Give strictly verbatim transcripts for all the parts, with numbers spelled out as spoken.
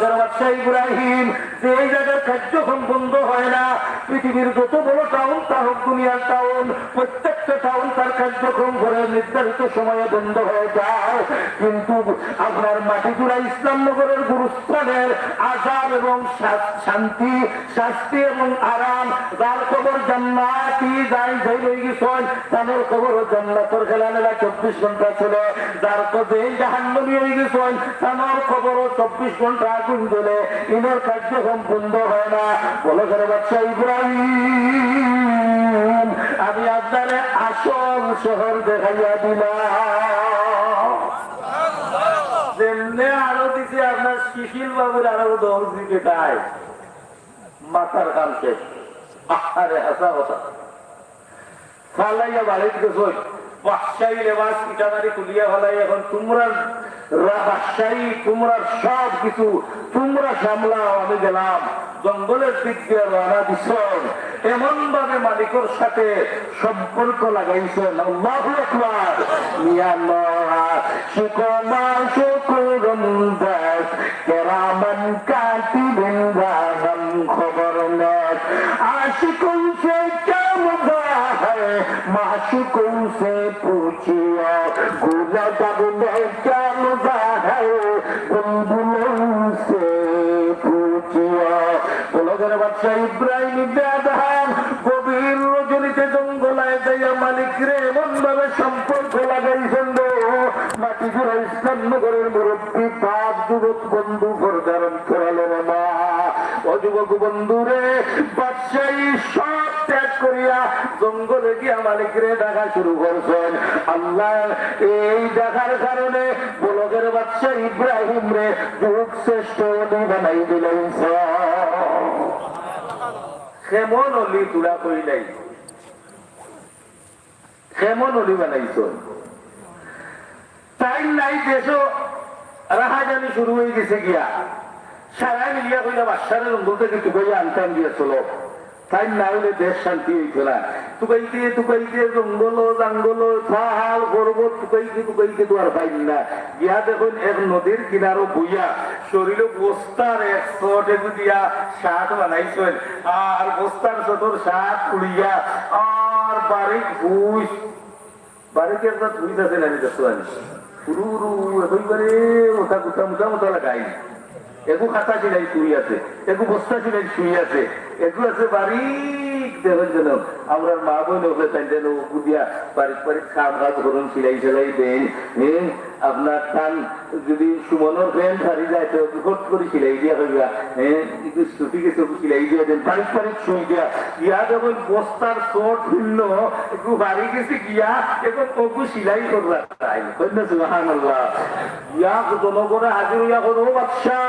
বাদশাহ ইব্রাহিম, যে এই জাগার কার্যক্রম বন্ধ হয় না, পৃথিবীর যত বড় টাউন থাকুক, দুনিয়ার টাউন, প্রত্যেকটা টাউন তার কার্যক্রম করে নির্ধারিত সময়ে বন্ধ হয়ে যায়। কিন্তু আপনার মাটিজুরা ইসলামনগরের গুরুস্থানের আজাব এবং শা-, শান্তি, শাস্তি এবং আরাম, যার কবর জান্নাতি যাই যাই হয়ে গেছেন, তানোর কবরও জান্নাতর খেলা মেলা চব্বিশ ঘন্টা চলে। যার কবর জাহান্নামী হয়ে গেছেন, তানোর কবরও চব্বিশ ঘন্টা আগুন জ্বলে, ইনোর কার্যক্রম বন্ধ হয় না। বলো, ঘরে বাদশা ইব্রাহিম, আমি আপনারে আসল শহর দেখাইয়া দিলাম। যেমনে আরো দিছে আপনার শিশিল বাবুর আরো দশ দিকে তাই মাথার কাম শেষ। আরে হাসা কথা। ফালাইয়া বাড়িত গেছইন। বাদশাহী লেবাস ইটাবাড়ি খুলিয়া ফালাই, এখন তোমরা রা-, বাদশাহী, তোমরা সব কিছু, তোমরা সামলাও, আমি গেলাম। জঙ্গলের দিক দিয়া রওনা দিছইন। এমন ভাবে মালিকর সাথে সম্পর্ক লাগাইছইন। আল্লাহু আকবার। মিয়া নওয়াজ, শুকো মাশুক রমদাস, কেরামান কাতিবিন রাহাম খবর নেস। आशिकों से क्या मजा है, माशूकों से पूछियो, गुला दब में क्या मजा है, बुलबुलों से पूछियो। বলো, ঘরে বাদশা ইব্রাহিম ইবনে আদহাম গভীর রজনীতে জঙ্গলায় যাইয়া মালিকরে এমন ভাবে সম্পর্ক লাগাইছইন গো, মাটিজুরা ইসলামনগরের মুরব্বী বাপ, যুবক বন্ধু, পর্দার অন্তরালের মা, ও যুবক বন্ধুরে, বাদশাহী সব ত্যাগ করিয়া জঙ্গলে গিয়া মালিকরে ডাকা শুরু করছইন। আল্লাহ এই ডাকার কারণে বলকের বাদশা ইব্রাহিমরে যুগ শ্রেষ্ঠ অলি বানাই দিলাইছইন। কেমন অলি তুরা কইলাই? কেমন অলি বানাইছইন? তাইন নাই, দেশো রাহাজানি শুরু হয়ে গেছে গিয়া। সারাই মিলিয়া কইলা, "বাদশারে জঙ্গল থেকে তুকাইয়া আনতাম দিয়া চলো।" তাইন না হইলে দেশ শান্তি হইতো না। তুকাইতে তুকাইতে জঙ্গল, জঙ্গল, পাহাড়, পর্বত তুকাইতে তুকাইতে তো আর পাইন না। গিয়া দেখইন এক নদীর কিনারো বইয়া, শরীরে বস্তার এক চট এগু দিয়া শার্ট বানাইছইন, আর বস্তার চটর শার্ট উড়িয়া, আর বারিক ভুইস, বারিক একটা ভুইস আছে না, আমি দেখতে পারি, উরু উরু, একেবারে মোটা মোটা মোটা মোটা লাগাই। এগু খাতা সিলাই শুই আছে, এগু বস্তা সিলাই শুই আছে, এগু আছে বারিক। দেখেন যেন আমরা মা বোন হলে তাই যেন ওগু দিয়া বারিক বারিক কাম কাজ করুন, সিলাই সিলাই দেন। হ্যাঁ, আপনার টান যদি সুমনর প্যান্ট ফাড়ি যায়, তো ফট করে সিলাই দিয়া হইবা। হ্যাঁ, কিন্তু ছুটি গেছে, ওগু সিলাই দিয়া দেন, বারিক বারিক শুই দিয়া। ইয়া যখন বস্তার চট ভিন্ন, একটু বাড়ি গেছে গিয়া, এখন ওগু সিলাই করবা তাই। কইন না সুবহানাল্লাহ। ইয়া জনগণে হাজির হইয়া কইন, "ও বাদশা,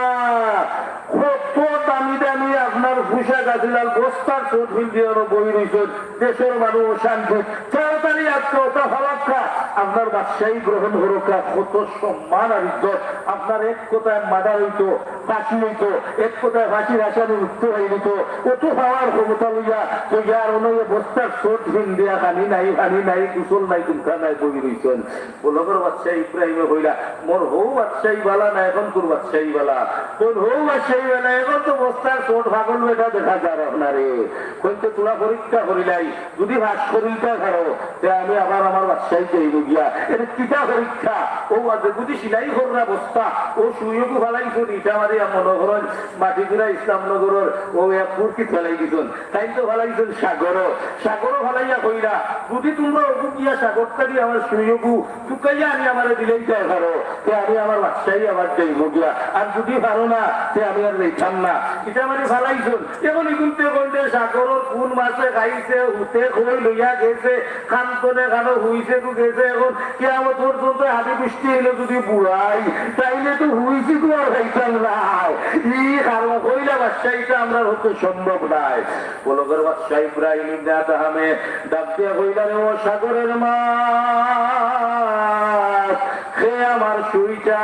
কত দামি দামি আপনার পোশাক আছিল, আর বস্তার চট ভিন দিয়া ওরা বই রইছেন, দেশের মানুষ অশান্তি, তাড়াতাড়ি আজকে ওটা ফালাক্কা, আপনার বাদশাহী গ্রহণ করুক্কা।" কত সম্মান আর ইজ্জত। আপনার এক কথায় মার্ডার হইতো, ফাঁসি হইতো, এক কথায় ফাঁসির আসামি মুক্ত হয়ে দিত। অত পাওয়ার ক্ষমতা লইয়া তো ইয়ার অনয়ে বস্তার চট ভিন দিয়া, পানি নাই, পানি নাই, গোসল নাই, কুন্তা নাই, বই রইছেন। বলকের বাদশা ইব্রাহিমে কইলা, "মোর হউ বাদশাহী বালা না, এখন তোর বাদশাহী বালা?" কইন, "হউ বাদশাহী বালা, এখন তো বস্তার চট পাগল বেটা দেখা যার আপনারে।" কইন, "তো তোরা পরীক্ষা করিলাই, যদি পাস করিলতায় পারো, তে আমি আবার আমার বাদশাহী যাইব গিয়া।" এটা কিতা পরীক্ষা? ও বাদে যদি সিলাই কররা বস্তা, ও সুইগু ফালাইছো, ইটা মারিয়া মনে করেন মাটিজুরা ইসলামনগরের ও এক ফুরকিত ফালাই দিছইন। তাইন তো ফালাইছইন সাগরো, সাগরো ফালাইয়া কইরা, "যদি তোমরা ওগু গিয়া সাগর থাকি আমার সুইগু তুকাইয়া আনি আমারে দিলাইতায় পারো, তে আমি আমার বাদশাহী আবার যাইব গিয়া, আর যদি পারো না, তে আমি আর যাইতাম না।" ইটা মানে ফালাইছইন। এখন ইগুনতে কইলে সাগরর কোন মাছে খাইছে, হুতে কই লইয়া গেছে, কান্তনে কানো হুইছে তো গেছে। এখন কিয়ামত পর্যন্ত হাবি বৃষ্টি হইলে যদি বুড়াই, তাইলে তো হুইছি তো আর খাইতাম না। ই কারণ কইলা বাদশাহীটা আমরা হতে সম্ভব নাই। বলকের বাদশা ইব্রাহিম ইবনে আদহামে ডাক দিয়া কইলা, "রে ও সাগরের মাছ, হে আমার সুইটা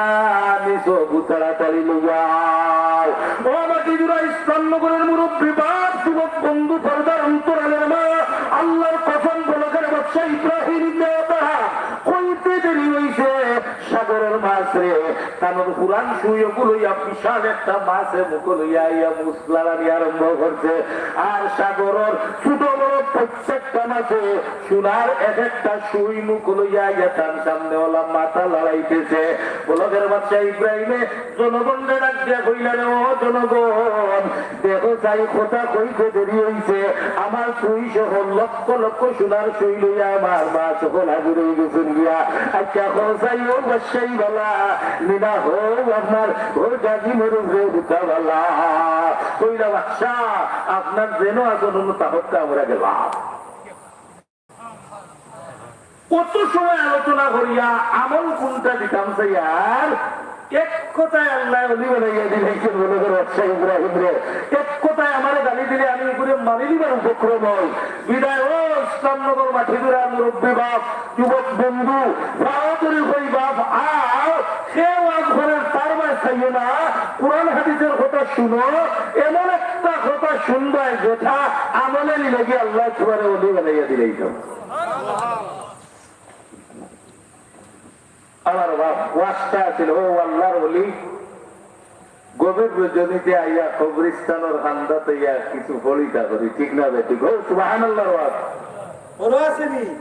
নিছো, গু তাড়াতাড়ি লইয়াও।" ও মাটিজুরা ইসলামনগরের মুরব্বী বাপ, যুবক বন্ধু, পর্দার অন্তরালের মা, আল্লাহর কসম, বলকের বাদশা ইব্রাহিম ইবনে আদহাম, কইতে দেরি হইছে, সাগরের মাছ রে, কুরান সুই অগু লইয়া বিশাল একটা মাছে মুখ লইয়া আইয়া মুছ লড়ানি আরম্ভ করছে। আর সাগরর ছোট বড় প্রত্যেকটা মাছে সোনার এক একটা সুই মুখ লইয়া আইয়া তান সামনে অলা মাথা লড়াইতেছে। বলদের বাদশা ইব্রাহিমে জনগণরে ডাক দিয়া কইলা রে, "ও জনগণ, দেখো চাই, কথা কইতে দেরি অইছে, আমার সুই সহ লক্ষ লক্ষ সোনার সুই লইয়া আমার মাছ অকল হাজির অই গেছইন গিয়া। আচ্ছা, কও চাই, ও বাদশাই বালা, নিনা হও আপনার ও গাজী মরুফরে হুতা বালা।" কইলা, "বাদশা, আপনার যেন আচরণ তাহকা আমরা গেলাম।" কত সময় আলোচনা করিয়া আমল কোনটা দিতাম চাইয়ার, এক কথায় আল্লায় অলি বানাইয়া দিলাইছইন মনে করো বাদশা ইব্রাহিমরে। এক কথায় আমারে গালি দিলে আমি এগুরে মানি নিবার উপক্রম অই। বিদায় ও ইসলামনগর মাটিগুড়ার মুরব্বী বাপ, যুবক বন্ধু, পাও ধরি কই বাপ, আও, সে ওয়াজ করের তার বায় চাইও না, কোরআন হাদিসের কথা শুনো, এমন একটা কথা শুনবায় যেটা আমলে নিলে গিয়ে আল্লায় তোমারে অলি বানাইয়া দিলাইছইন। আমার বাপ ওয়াজটা আছিল, ও আল্লাহর ওলি, গভীর রজনীতে আইয়া কবরস্থানর কান্দাত আইয়া কিছু ফলিতা করি, ঠিক না বেঠিক? ও সুবহানাল্লাহর ওয়াজ। বড় আছে নি?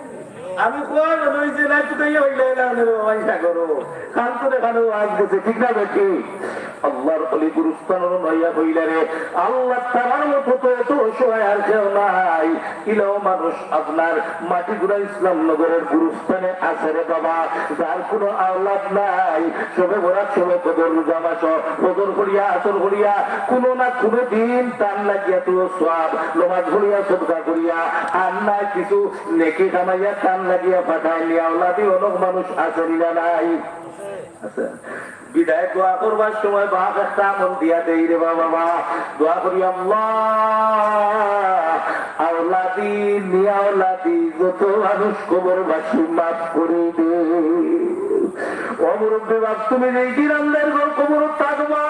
আমি কই মনে অইছে না, তুই তাই হইলে না, ওই সাগর। কান্তরে কানো ওয়াজ গেছে, ঠিক না বেঠিক? আল্লাহর ওলি গুরুস্থানর নাইয়া কইলা রে, আল্লাহ তারার মতো তো এত অসহায় আর কেউ নাই। ইলাও মানুষ আপনার মাটিগুড়া ইসলামনগরের গুরুস্থানে আছে রে বাবা, যার কোনো আওলাদ নাই। সবে বরাত, সবে কদর, রোজা মাস, ফজর করিয়া, আসর করিয়া, কোনো না কোনো দিন তান লাগিয়া তুই সওয়াব, নমাজ পড়িয়া, সদকা করিয়া, আর না কিছু নেকি কামাইয়া তান লাগিয়া পাঠায় নি। আওলাদি অনেক মানুষ আছে নি না নাই? আচ্ছা, বিদায় দোয়া করবার সময় বাপ একটা আমল দিয়া দেই রে বাবা, বাবা, দোয়া করি, আল্লাহ, আওলাদি, নিয়াওলাদি যত মানুষ কবরবাসী মাফ করি দে। ও মুরব্বী বাপ, তুমি যেই দিন আমরার ঘর কবর থাকবা,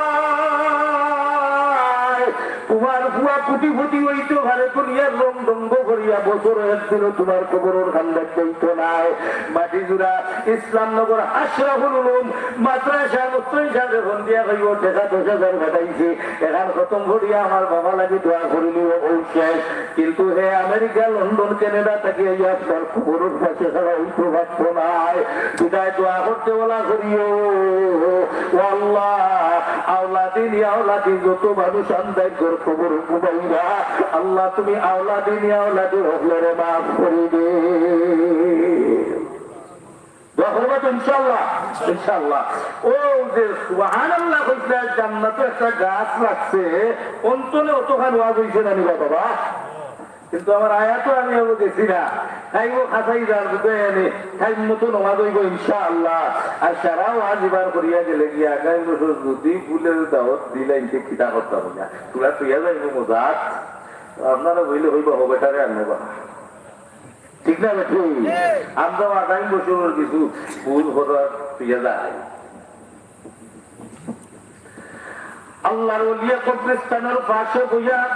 তোমার ফুয়া কোটিপতি অইতো পারে, দুনিয়ার রং ঢং করিয়া বছর একদিনও তোমার কবরর কান্দাত যাইতো নায়। মাটিজুরা ইসলামনগর আশরাফুল উলুম মাদ্রাসা মুস্তাহিন সাহেব ফোন দিয়া কইবো, "টেকা দশ হাজার পাঠাইছি, এখান খতম করিয়া আমার বাবা লাগি দোয়া করি নিও, অউ শেষ।" কিন্তু হে আমেরিকা, লন্ডন, কানাডা থাকি আইয়া আপনার কবরর পাশে খাড়া অইতো পারতো নায়। বিদায় দোয়া করতে বলা করিও, ও আল্লাহ, আওলাদি নিয়াওলাদি যত মানুষ আমরার ঘর কবর ঘুমাইরা, আল্লাহ তুমি আওলাদি নিয়াওলাদি হকলরে মাফ করি দে। দোয়া করবা তো ইনশাআল্লাহ? ইনশাআল্লাহ। ও যে সুবহানাল্লাহ কইছিলা, জান্নাতো একটা গাছ লাগছে, অন্তনে অতখান ওয়াজ অইছে না নি বা বাবা? কিন্তু আমার আয়াতো আমি আবু গেছি না, তাই ও খাসাই যার বুঝে আনি, টাইম মতো নমাজ অইবো ইনশাআল্লাহ। আর সারা ওয়াজ এবার করিয়া গেলে গিয়া আগামী বছর যদি ফুলের দাওয়াত দিলে ইনতে কিতা করতাম না, তোরা তুইয়া যাইবো মজাত, আপনারা বইলে হইবা হবে তারে আনবো বা। ঠিক না বেঠিক? আমরা আগামী বছরের কিছু ভুল করার ফিরে যায়। আল্লাহর ওলিয়ে কবরস্থানের পাশে বইয়া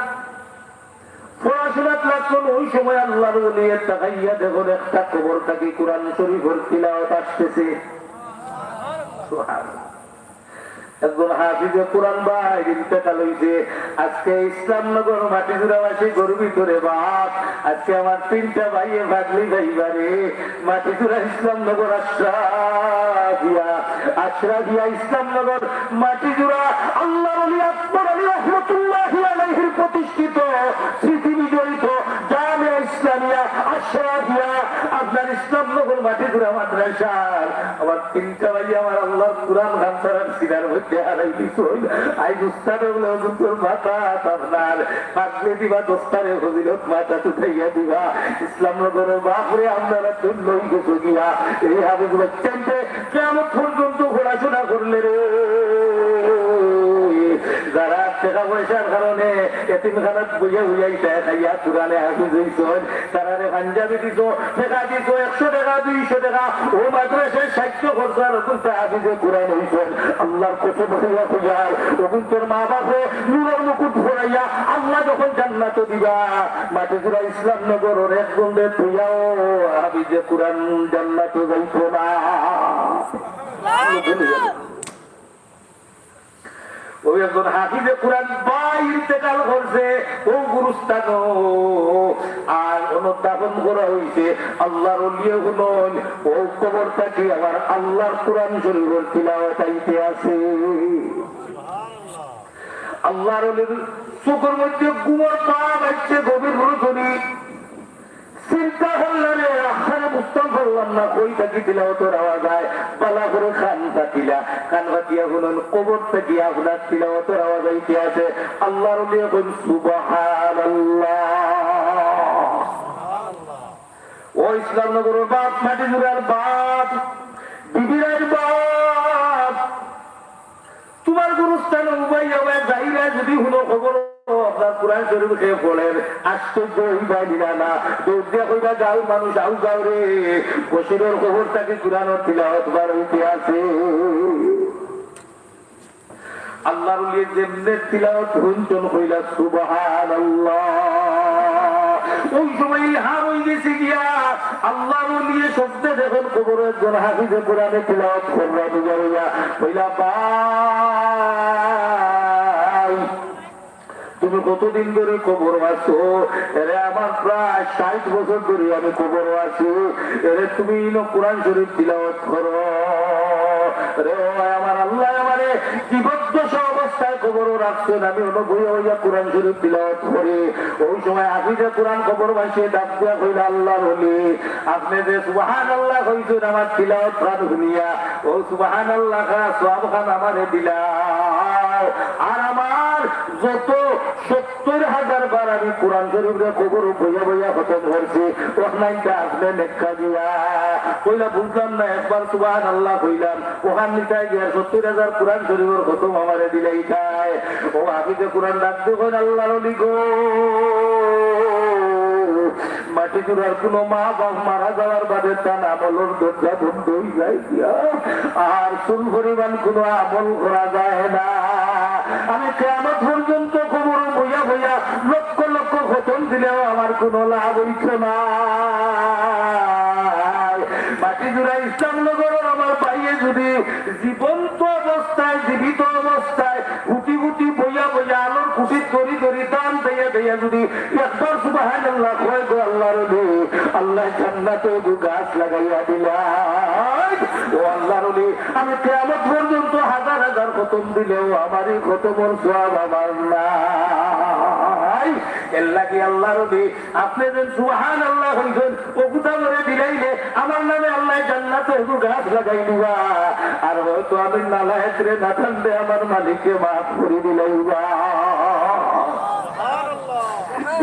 পড়াশোনাত লাগছইন, ওই সময় আল্লাহর ওলিয়ে তাকাইয়া দেখইন একটা কবর থাকি কোরআন শরীফের তিলাওয়াত আসতেছে। সুবহানাল্লাহ। একজন হাফিজে কোরআন ভাই ইন্তেকাল অইছে। আজকে ইসলামনগর মাটিজুরাবাসী গর্বিত রে বাপ। আজকে আমার তিনটা ভাইয়ে পাগড়ি পাইবা রে। মাটিজুরা ইসলামনগর আশরাফিয়া, আশরাফিয়া ইসলামনগর মাটিজুরা আল্লাহর ওলি আকবর আলী রহমতুল্লাহি আলাইহির প্রতিষ্ঠিত স্মৃতি বিজড়িত জামিয়া ইসলামিয়া আশরাফিয়া, আপনার ইসলামনগর মাটিজুরা মাদ্রাসার আমার তিনটা ভাই আমার আল্লাহর কোরআন খান তারার সিনার মধ্যে হারাই দিছইন। আইজ উস্তাদ বলে হুজুর তোর মাথা আপনার পাগড়ি দিবা, দোস্তারে ফজিলত মাথা উঠাইয়া দিবা। ইসলামনগরের বাপরে আপনারা ধন্য অই গেছো গিয়া। এই হাফিজ বাচ্চাইন্তে কিয়ামত পর্যন্ত পড়াশোনা করলে রে, যারা টেকা পয়সার কারণে এতিমখানাত বইয়া বইয়া ইটায় খাইয়া কোরআনে হাফিজ অইছইন, তারারে পাঞ্জাবি দিছো, টেকা দিছো, একশো টেকা, দুইশো টেকা, ও মাদ্রাসায় সাহিত্য খরচা রকমটা হাফিজে কোরআন অইছইন। আল্লাহর কসম খাইয়া কইয়ার, অগুন্তর মা বাপরে নূরের মুকুট পরাইয়া আল্লাহ যখন জান্নাতো দিবা, মাটিজুরা ইসলামনগরর এক গন্ডে থইয়াও হাফিজে কোরআন জান্নাতো যাইতো না। অউ একজন হাফিজে কুরআন ভাই ইন্তেকাল করছে, অউ গুরুস্থানো আর অনো দাফন করা অইছে। আল্লার ওলিয়ে হুনইন, অউ কবর থাকি আমার আল্লার কুরআন শরীফর তিলাওয়াত আইতে আছে। আল্লার ওলির চউখর মধ্যে ঘুমর পাপ আইছে, গভীর রজনী। চিন্তা করলা রে, আহারে বুঝতাম পারলাম না, কই থাকি তিলাওয়াতর আওয়াজ আয়। বালা করি কান পাতিলা, কান পাতিয়া হুনইন, কবর থাকি আপনার তিলাওয়াতর আওয়াজ আইতে আছে। আল্লার ওলিয়ে কইন, "সুবহানাল্লাহ।" ও ইসলামনগরর বাপ, মাটিজুরার বাপ, বিবিরার বাপ, তুমার গুরুস্থানো উবাইয়া উবাইয়া যাইরা যুদি হুনো কবর, আপনার কুরআন শরীফ কে পড়ের, আশ্চর্য অইবা নি না, না। দৌড় দিয়া কইবা, "গাউর মানুষ, আউ যাও রে, বশিরর কবর থাকি কুরআনর তিলাওয়াত বার অইতে আছে।" আল্লার ওলিয়ে যেমনে তিলাওয়াত হুনছইন, কইলা, "সুবহানাল্লাহ।" অউ সময় ইলহাম অইগেছে গিয়া, আল্লার ওলিয়ে স্বপ্নে দেখইন কবরো একজন হাফিজে কুরআনে তিলাওয়াত কররা বুঝা অইয়া। কইলা, "ভাই, তুমি কতদিন ধরি কবরো আছো?" "এরে আমার প্রায় ষাইট বছর ধরি আমি কবরো আছি।" "এরে তুমি ইনো কুরআন শরীফ তিলাওয়াত করো?" "রে ও আমার আল্লায় আমারে জীবদ্দশা অবস্থায় কবরো রাখছইন, আমি অনো বইয়া বইয়া কুরআন শরীফ তিলাওয়াত করি।" অউ সময় হাফিজে কুরআন কবরবাসীয়ে ডাক দিয়া কইলা, "আল্লার ওলি, আপনে যে সুবহানাল্লাহ কইছইন, আমার তিলাওয়াত খান হুনিয়া, অউ সুবহানাল্লাহ খান, সওয়াব খান আমারে দিলাও। আর আমার যত সত্তইর হাজার বার আমি কুরআন শরীফরে কবরো বইয়া বইয়া খতম করছি, অখানটা আপনে লেখা দিয়া।" কইলা, "বুঝলাম না, একবার সুবহানাল্লাহ কইলাম, অখান নিতায় গিয়া সত্তইর হাজার কুরআন শরীফর খতম আমারে দিলাইতায়।" অউ হাফিজে কুরআন ডাক দিয়া কইন, "আল্লার ওলি গো, মাটিজুরার কুনু মা বাপ মারা যাওয়ার বাদে তান আমলর দরজা বন্ধ অইযায় গিয়া, আর চুল পরিমাণ কুনু আমল করা যায় না। আমি কিয়ামত পর্যন্ত কবরো বইয়া বইয়া লক্ষ লক্ষ খতম দিলেও আমার কুনু লাভ অইতো নায়।" মাটিজুরা ইসলামনগরর আমার ভাইয়ে যুদি জীবন্ত অবস্থায়, জীবিত অবস্থায়, হুতি হুতি বইয়া বইয়া, আলোর খুঁটিত ধরি ধরি, টান দিয়া দিয়া যুদি একবার সুবহানাল্লাহ কয় গো আল্লার ওলি, আল্লায় জান্নাতো এগু গাছ লাগাইয়া দিলাইন। ও আল্লার ওলি, আমি কিয়ামত পর্যন্ত হাজার হাজার খতম দিলেও আমার ই খতমর সওয়াব আমার নাই। এরলাগি আল্লার ওলি, আপনে যেন সুবহানাল্লাহ কইছইন, অগুতা আমারে দিলাইলে আমার নামে আল্লায় জান্নাতো এগু গাছ লাগাই দিবা। আর হয়তো আমি নালায়েকরে না টানলে আমার মালিকে মাফ করি দিলাইবা।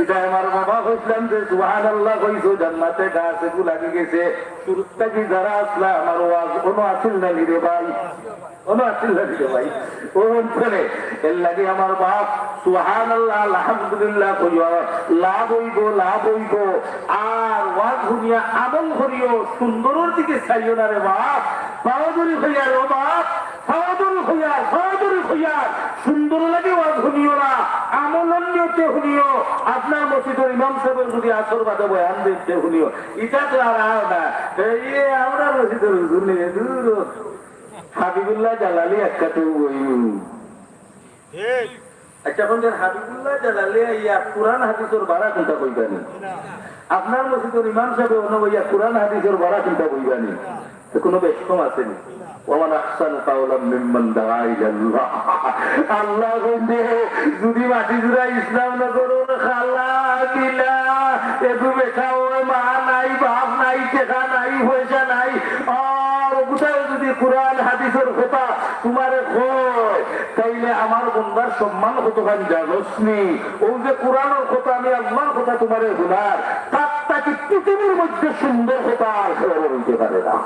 ইটা আমার বাবা কইছলাম যে সুবহানাল্লাহ কইছো, জান্নাতে গাছ এগু লাগি গেছে। শুরুর থাকি যারা আছলা, আমার ওয়াজ অনো আছিল না নি রে ভাই? অনো আছিল না নি রে ভাই? ও অন্তরে, এরলাগি আমার বাপ, সুবহানাল্লাহ, আলহামদুলিল্লাহ কইও, লাভ অইবো, লাভ অইবো। আর ওয়াজ হুনিয়া আমল করিও, সুন্দরর দিকে চাইও না রে বাপ। পাও ধরি কইয়ার ও বাপ, পাও ধরি কইয়ার, পাও ধরি কইয়ার, সুন্দরর লাগি ওয়াজ হুনিও না, আমলর নিয়তে হুনিও। আপনার মসজিদর ইমাম সাবে যুদি আসর বাদে বয়ান দেইন তে হুনিও, ইটা তো আর আয় না। এই আমরা মসজিদর হুজুর নি, দূর। হাবিবুল্লাহ জালালি একটা তো বই। আচ্ছা, অখন যে হাবিবুল্লাহ জালালি আইয়া কুরআন হাদিসর বারা কুনটা কইবা নি? আপনার মসজিদর ইমাম সাবে অনো বইয়া কুরআন হাদিসর বারা কুনটা কইবা নি? তো কুনু বেশকম আছে নি? ওয়া মান আহসানু কাওলাম মিম্মান দাআ ইলাল্লাহ। আল্লাহ কইন দে, যুদি মাটিজুরা ইসলামনগরর খালা বিলা, এগু বেটা অয়, মা নাই, বাপ নাই, টেকা নাই, পয়সা নাই, আর অগুতায় যুদি কুরআন হাদিসর কথা তুমারে কয়, তাইলে আমার বন্দার সম্মান কতখান জানোস নি? অউ যে কুরআনর কথা, আমি আল্লার কথা তুমারে হুনার, তার থাকি পৃথিবীর মধ্যে সুন্দর কথা আর কেউ অইতে পারে না।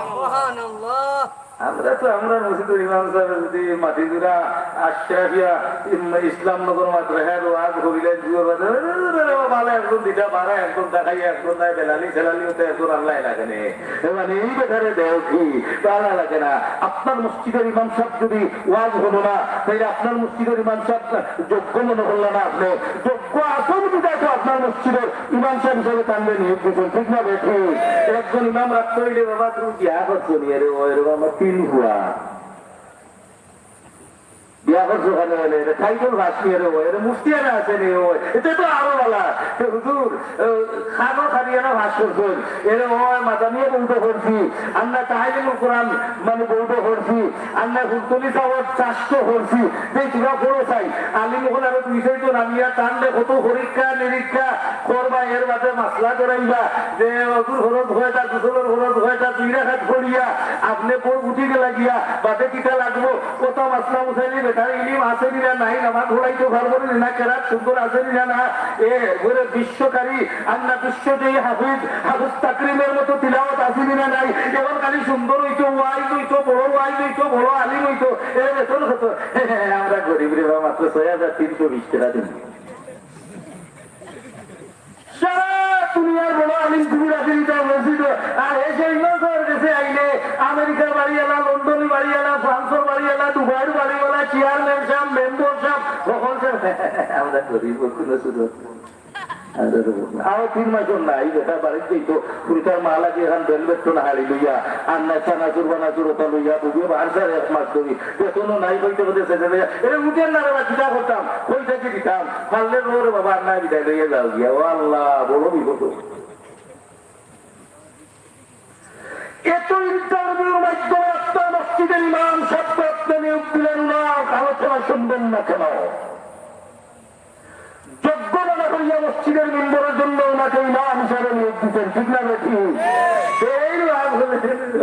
সুবহানাল্লাহ। আমরা তো, আমরা মসজিদর ইমাম সাবে যুদি মাটিজুরা আশরাফিয়া ইম-, ইসলামনগর মাদ্রাসাত ওয়াজ করিলে জুয়ার বাদে, "আরে, আরে, আরে, বালা একজন দিতা পারা, একজন দেখাইয়া, একজন নাই, বেলালি সেলালি অইতে একজন আল্লাহ লাগে নে।" এ মানে, ই বেটারে দেও কি? বালা লাগে না। আপনার মসজিদর ইমাম সাব যুদি ওয়াজ হুনো না, তাইলে আপনার মসজিদর ইমাম সাব যোগ্য মনে করলা না আপনে? যোগ্য আছইন বিধায় তো আপনার মসজিদর ইমাম সাব হিসাবে তানরে নিয়োগ দিছইন, ঠিক না বেঠিক? একজন ইমাম রাখতে অইলে বাবা তুমি বিয়া করছো নি? আরে ও, এরে বাবা, তিন ফুয়া। বিয়া করছো কেনে অইলে, এরে টাইটেল পাস নি এরে অয়, এরে মুফতিয়ানা আছে নি অয়, এতে তো আরো ভালা। তে হুজুর, আহ, খানো খারিয়ানা পাস করছইন, এরে অয় মাদানিয়া বউত করছি, আমরা তাহলিমুল কোরআন মানে বউত করছি, আমরা ফুলতলি সাওয়ার চাষ তো করছি, যে কিবা করো চাই, আলিম অকল আরো দুই চাইরজন আনিয়া তানরে কত পরীক্ষা নিরীক্ষা করবা, এর বাদে মাসলা ধরাইবা, যে অজুর ফরজ কয়টা, গোসলর ফরজ কয়টা, দুই রাকাত পড়িয়া আপনে বউ উঠি গেলা গিয়া, বাদে কিতা লাগবো, কত মাসলা উঠাইলে বেটার ইলিম আছে নি না নাই, নামাজ পড়াইতে পারবো নি না, কেরাত সুন্দর আছে নি না না, এ, এরপরে বিশ্বকারী, আমরা বিশ্বজয়ী হাফিজ, হাফিজ তাকরিমের মতো তিলাওয়াত আছে নি না নাই, এবার খালি সুন্দর অইতো, ওয়াইজ অইতো, বড় ওয়াইজ অইতো, বড় আলিম অইতো, এর বেতন কত? আমরা গরিব রে বাবা, মাত্র ছয় হাজার তিনশো বিশ টাকা দিন। সারা দুনিয়ার বড় আলিম কুবুর আছে নি তার মসজিদে। আর এ সেই নজর গেছে আইলে আমেরিকার বাড়িওয়ালা, লন্ডনী বাড়িওয়ালা, ফ্রান্সর বাড়িওয়ালা, দুবাইর বাড়িওয়ালা, চেয়ারম্যান সাহেব, মেম্বার সাহেব, সকল সাহেব। আমরা গরিব, কোনো সুযোগ নেই। আমরা গরিব না। আরো তিন মাস না, এই বেটা বাড়িত যাইতো, ফুলকার মা লাগে এখন ভেলভেট টোন হাড়ি লইয়া, আর না চানাচুর বানাচুর ওটা লইয়া, বুঝিয়ে বাহার স্যার এক মাস ধরি। বেতনও নাই, কইতে কইতে শেষে লইয়া, এরে উঠেন না রে বা, কিতা করতাম, কই থাকি দিতাম, পারলে রো রে বাবা, আর না বিদায় লইয়া যাও গিয়া। ও আল্লাহ, বড় বিপদ। এত ইন্টারভিউর মাধ্যমে আপনার মসজিদের ইমাম সাহেবকে আপনি নিয়োগ দিলেন, ওনার আলোচনা শুনবেন না কেন? যোগ্য মনে করিয়া মসজিদের মেম্বরের জন্য ওনাকে ইমাম হিসাবে নিয়োগ দিচ্ছেন, ঠিক না বেঠিক? এই লাভ হলে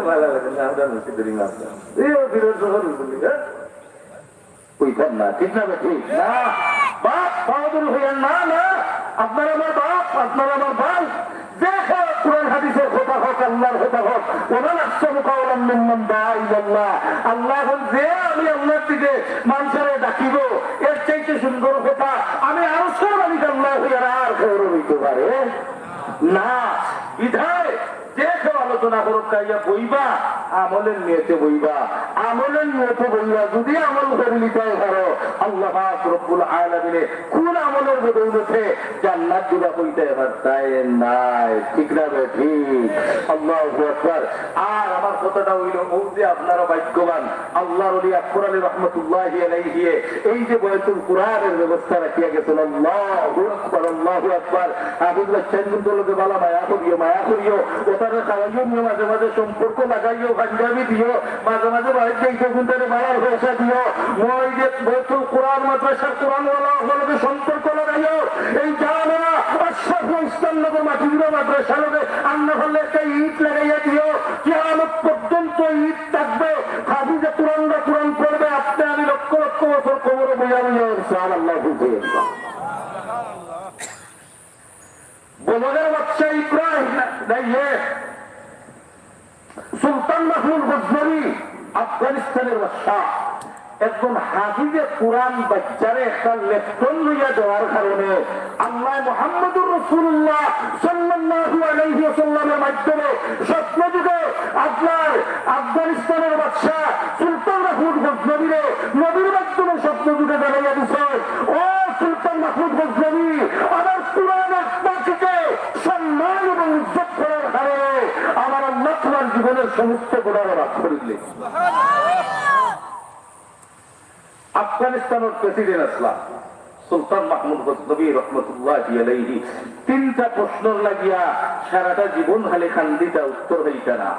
ভালো লাগে না, আমরা মসজিদের ইমাম সাহেব। এই ও বিরোধ যখন বলি, হ্যাঁ? কইতাম না, ঠিক না বেঠিক? না, বাপ, বাহাদুর হইয়া না, না, আপনার আমার বাপ, আপনার আমার ভাই, যে কেউ কোরআন হাদিসের কথা হোক, আল্লাহর কথা হোক, ওমান আহসানু কাওলাম মিম্মান দাআ ইলাল্লাহ। আল্লাহ এখন যে আমি আল্লাহর দিকে মানুষের ডাকিব, এর চাইতে সুন্দর কথা আমি আরশের মালিক আল্লাহ হইয়া আর কেউ হইতে পারে না। বিধায় যে কেউ আলোচনা করুক, কাইয়া বইবা, আমলের নিয়তে বইবা, আমলের নিয়তে বইবা। যদি আমল করি নিতে পারো, আল্লাহ পাক রব্বুল আলামিনে কোন আমলের বদৌলতে জান্নাত দিবা কইতে পারতায় নাই, ঠিক না বেঠিক? আল্লাহু আকবার। আর আমার কথাটা হইল, ও যে আপনারা ভাগ্যবান, আল্লাহর ওলি আকবর আলী রহমতুল্লাহি আলাইহি এই যে বয়তুল কোরআনের ব্যবস্থা রাখিয়া গেছেন, আল্লাহু আকবার, আল্লাহু আকবার। হাফিজ বাচ্চাইন কিন্তু লোকে বালা মায়া করিও, মায়া করিও। ওটারে খাওয়াইও নিও, মাঝে মাঝে সম্পর্ক লাগাইও, পাঞ্জাবি দিও, মাঝে মাঝে বাড়িত যাইতে কিন্তু বালার পয়সা দিও। মই যে বয়তুল কোরআন মাদ্রাসার কোরআনওয়ালা অকলকে সম্পর্ক লাগাইও। এই জানা আশরাফুল ইসলাম নগর মাটিগুড়া মাদ্রাসা লগে আন্না হলে একটা ইট লাগাইয়া দিও। কিয়ামত পর্যন্ত ইট থাকবে। হাফিজে কোরআনরা কোরআন পড়বে, আপনি আমি লক্ষ লক্ষ বছর কবরে বইয়া বইয়া ইনশাআল্লাহ বুঝে। বলদের বাদশা ইব্রাহিম না, না, ইয়ে, সুলতান মাহমুদ গজনবী, আফগানিস্তানের বাদশা, একজন হাফিজে কোরআন বাচ্চারে একটা লেফটন লইয়া দেওয়ার কারণে আল্লাহ মুহাম্মদুর রাসূলুল্লাহ সাল্লাল্লাহু আলাইহি ওয়াসাল্লামের মাধ্যমে স্বপ্নযুগে আপনার আফগানিস্তানের বাদশা সুলতান মাহমুদ গজনবীরে নবীর মাধ্যমে স্বপ্নযুগে জানাইয়া দিছে, "ও সুলতান মাহমুদ গজনবী, আমার কোরআনের পাখিকে সম্মান এবং ইজ্জত করার কারণে আমার আল্লাহ তোমার জীবনের সমস্ত গুনাহ মাফ করে দিলে।" আফগানিস্তানের প্রেসিডেন্ট আসলা সুলতান মাহমুদ গজনবী রহমতুল্লাহি আলাইহি তিনটা প্রশ্নর লাগিয়া সারাটা জীবন খালি কান্দিতা, উত্তর পাইতা না।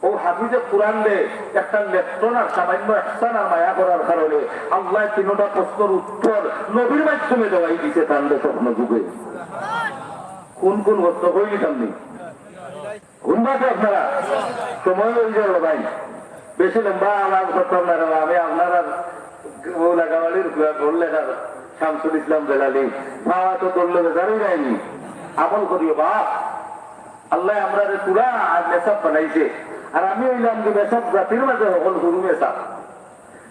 ও হাফিজে কোরআনরে একটা লেফটন আর সামান্য এহসান আর মায়া করার কারণে আল্লাহ তিনটা প্রশ্নর উত্তর নবীর মাধ্যমে দেওয়াই দিছে তানরে স্বপ্নযুগে। কোন কোন প্রশ্ন কইলি সামনে? হুনবা তো আপনারা? সময় অই যাইবো ভাই, বেশি লম্বা আওয়াজ করতাম না রে, আমি আপনারার ও লাগাবাড়ির পুরা গোল লেখার শামসুল ইসলাম বেলালি, বাবা তো দৌড়লে বেজারই যায়নি। আমল করিও বাপ, আল্লাহ আমরারে পুরা আর মেসাব বানাইছে, আর আমি অইলাম যে মেসাব জাতির মাঝে হকল গুরু মেসাব।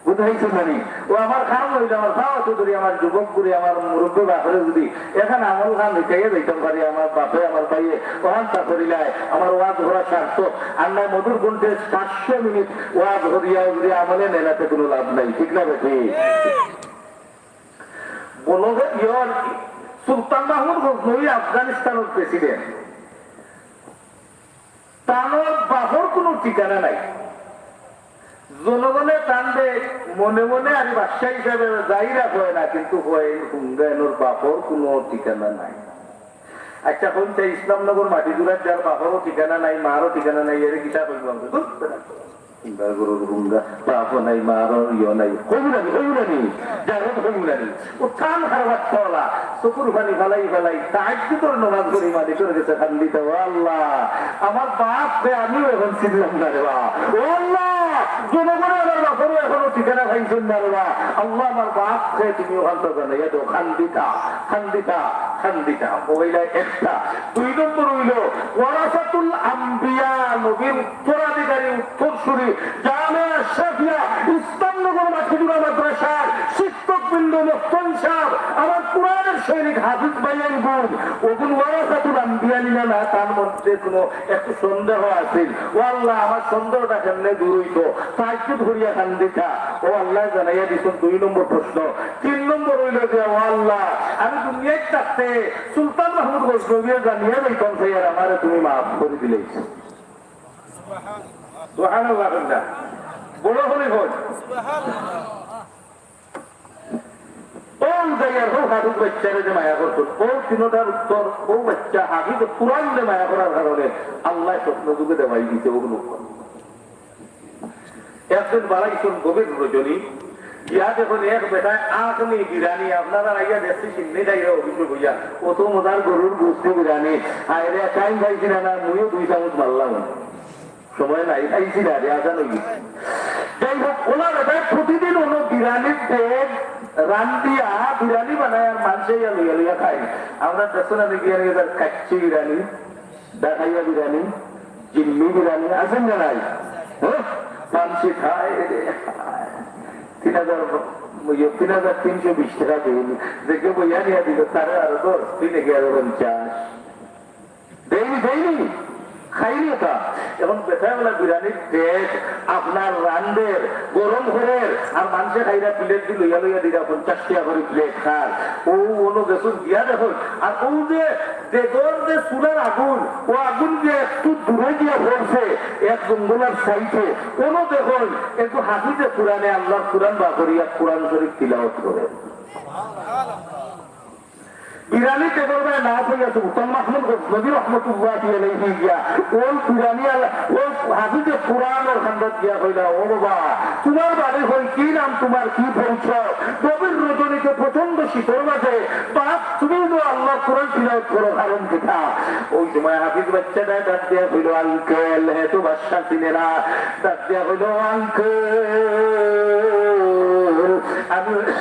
বুঝাইছো নানি? ও আমার কাম অইল, আমার পাও তো ধরি, আমার যুবক করে, আমার মুরব্বী বাপরে যদি এখান আমল খান শিখাইয়া যাইতাম পারি, আমার বাপে, আমার ভাইয়ে, ওখান তা করিলায়, আমার ওয়াজ করা সার্থক। আর না মধুর কণ্ঠে সাতশো মিনিট ওয়াজ করিয়াও যদি আমলে নেলাতে কোনো লাভ নাই, ঠিক না বেঠিক? বলো যে ইয়র সুলতান মাহমুদ গজনবী আফগানিস্তানের প্রেসিডেন্ট, তানর বাপর কোনো ঠিকানা নাই। জনগণে তানরে মনে মনে আর বাদশা হিসাবে জাহিরা কয় না, কিন্তু কয়, "হুঙ্গা, এনর বাপর কুনু ঠিকানা নাই।" আচ্ছা, কইন চাই, ইসলামনগর মাটিজুরাত যার বাপরও ঠিকানা নাই, মারও ঠিকানা নাই, এরে কিতা কইবো আমরা? ধুর, বেটা। হুঙ্গা গরুর হুঙ্গা, বাপও নাই, মারও ইয়ো নাই। কইবো না নি, কইবো না নি, যার কইবো না নি। ও তান হারবাত্তাওয়ালা, চকুর পানি ফালাই ফালাই, তাহাজ্জুদর নামাজ পড়ি মালিকর গেছে কান্দিতা, "ও আল্লাহ, আমার বাপরে আমিও এখন চিনলাম না রে বা। ও আল্লাহ, জনগণে আমার বাপরও এখনো ঠিকানা পাইছইন না রে বা। আল্লাহ, আমার বাপরে তুমি ওখানটা জানাইয়া দেও।" কান্দিতা, কান্দিতা, কান্দিতা। ও অইলা একটা। দুই নম্বর অইলো ওয়ারাসাতুল আম্বিয়া, নবীর উত্তরাধিকারী, উত্তরসূরি, জামে আশরাফিয়া, ইসলামনগর মাটিজুরা মাদ্রাসার শিক্ষকবৃন্দ, মুহতারাম সাহেব, আমার কোরআনের সৈনিক হাফিজ ভাইয়াইনগুন, ওগুন ওয়ারাসাতুল আম্বিয়া নি না, না, তার মধ্যে কোনো একটু সন্দেহ আছিল। ও আল্লাহ, আমার সন্দেহটা কেমনে দূর অইতো? তাহাজ্জুদ পড়িয়া কান্দিতা। ও আল্লাহ, জানাইয়া দিছইন দুই নম্বর প্রশ্ন। তিন নম্বর অইলো যে, ও আল্লাহ, আমি দুনিয়াত থাকতে সুলতান মাহমুদ গজনবীয়ে জানিয়া যাইতাম চাই আর আমারে তুমি মাফ করি দিলাইছো। সুবহানাল্লাহ কইন না। বড় করি কইন। ও যাইয়ার হো হাফিজ বাচ্চারে যে মায়া করছইন, ও তিনটার উত্তর, ও বাচ্চা হাফিজ কোরআনরে মায়া করার কারণে আল্লাহ স্বপ্ন যুগে দেওয়াই দিছে, ও লোক। একদিন বাড়াইছইন গভীর রজনী, গিয়া দেখইন এক বেটায় আখনি বিরানি, আপনারা আইয়া দেখছি সিন্নি খাইয়া অভিযোগ অইয়া, অত মজার গরুর গোস্ত বিরানি, আরে টাইম পাইছি না, না, মুইও দুই চামচ মারলাম। সময় নাই, খাইছি না রে, আজান অই গেছে। যাই হোক, ওলা বেটায় প্রতিদিন অনো বিরানির ডেগ রান্দিয়া, বিরানি বানায় আর মানষে ইয়া লইয়া লইয়া খায়। আমরা দেখছি না নি বিরানি, এবার কাচ্চি বিরানি, ডাকাইয়া বিরানি, জিম্মি বিরানি, আছে না নাই? হ্যাঁ? মানষে খায় রে, খায়। তিন হাজার, ইয়ে, তিন হাজার তিনশো বিশ টাকা দিন, যে কেউ বইয়া নিয়ে দিল, তারে আরো দশ, তিন এগারো পঞ্চাশ। দেইনি, দেইনি। খাইনি ওটা। এখন বেটায় বলে বিরানির ডেগ আপনার রান্দের, গরম করের, আর মানষে খাইরা প্লেট দি লইয়া লইয়া দিরা পঞ্চাশ টাকা করি প্লেট খার। ও অনো গেছইন গিয়া দেখইন। আর ও যে ডেগর যে চুলার আগুন, ও আগুন যে একটু দূরে গিয়া পড়ছে, এক জঙ্গলর সাইডে, অনো দেখইন, একটু হাফিজে কোরআনে আল্লাহর কোরআন বার করিয়া কোরআন শরীফ তিলাওয়াত করে। বিরানি টেবল বায় না পাইয়া সুলতান মাহমুদ গজনবী রহমতুল্লাহি আলাইহি গিয়া, ওই বিরানি আলা, ওই হাফিজে কোরআনর কান্দাত গিয়া কইলা, "ও বাবা, তুমার বাড়ি কই, কি নাম তুমার, কি পরিচয়?" গভীর রজনীতে প্রচণ্ড শীতর মাঝে, "বাপ, তুমি তো আল্লাহর কোরআন তিলাওয়াত করো, কারণ কিতা?" ওই সময় হাফিজ বাচ্চাটায় ডাক দিয়া কইলো, "আঙ্কেল, হে তো বাদশা চিনে না।" ডাক দিয়া কইলো, "আঙ্কেল, আমি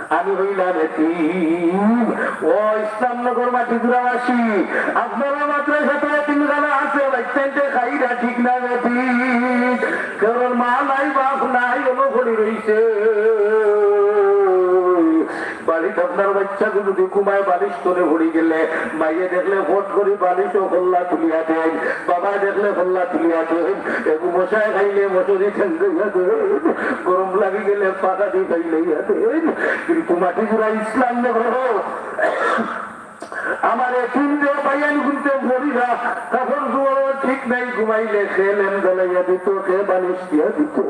আমি হইলাম এতিম। ও ইসলামনগর মাটিজুরাবাসী, আপনারা মাদ্রাসাত এতিমখানা আছে, বাচ্চাইন্তে খাইরা ঠিক না বেঠিক? কারণ মা নাই, বাপ নাই, অনো পড়ি রইছে।" বাড়িত আপনার বাচ্চা যদি ঘুমায়, বালিশ তলে পড়ি গেলে, মাইয়ে দেখলে ফট করি বালিশও কল্লা তুলিয়া দেইন, বাবায় দেখলে কল্লা তুলিয়া দেইন, এগু মশায় খাইলে মশারি টাঙ্গাইয়া দেইন, গরম লাগি গেলে পাখাদি ফালাইয়া দেইন। কিন্তু মাটিজুরা ইসলামনগর, আমার এতিম যে ভাইয়াইনগুনতে পড়িরা, কাপড় চোপড় ঠিক নাই, ঘুমাইলে কে লেম জ্বালাইয়া দিত, কে বালিশ দিয়া দিত,